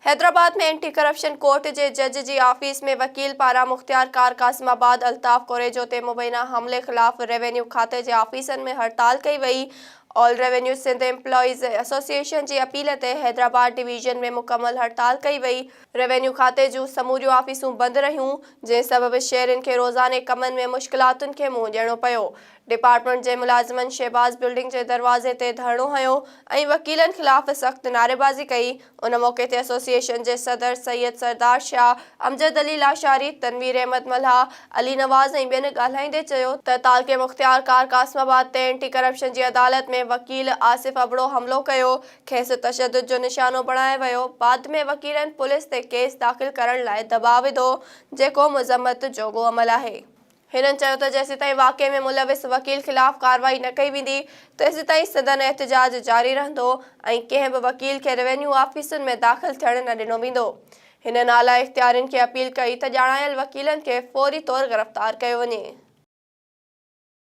Hyderabad ۾ anti corruption court جي جج جي آفيس ۾ وڪيل پاران مختيارڪار قاسم آباد الطاف ڪوريجو تي مبينا حملي خلاف روينيو کاتي جي آفيسن ۾ هڙتال ڪئي وئي. All revenue Sindh employees association جي اپيل تي حيدرآباد ڊويزن ۾ مڪمل هڙتال ڪئي وئي. روينيو کاتي جون سموريون آفيسون بند رهيون، جنهن سبب شهرين کي روزاني ڪمن ۾ مشڪلاتن کي منهن ڏيڻو پيو. ڊپارٽمينٽ جي ملازمن شهباز بلڊنگ جي دروازي تي ڌرڻو هنيو ۽ وڪيلن خلاف سخت نعريبازي ڪئي. ان موقعي تي ايسوسيئيشن جي صدر سيد سردار شاهه، امجد علي لاشاري، تنوير احمد ملاح، علي نواز ۽ ٻين ڳالهائيندي چيو ته تعلقي مختيار ڪار قاسم آباد تي اينٽي ڪرپشن جي عدالت ۾ وڪيل آصف ابڙو حملو ڪيو، کيس تشدد جو نشانو بڻايو ويو، بعد ۾ وڪيلن پوليس تي ڪيس داخل ڪرڻ لاء دٻاء وڌو، جيڪو مذمت جوڳو عمل آهي. هنن چيو ته جيسيتائين واقعي ۾ ملوث وڪيل خلاف ڪارروائي نه ڪئي ويندي تيسيتائين سندن احتجاج جاري رهندو ۽ ڪنهن به وڪيل کي روينيو آفيسن ۾ داخل ٿيڻ نه ڏنو ويندو. هنن اعليٰ اختيارين کي اپيل ڪئي ته ڄاڻايل وڪيلن کي فوري طور گرفتار ڪيو وڃي.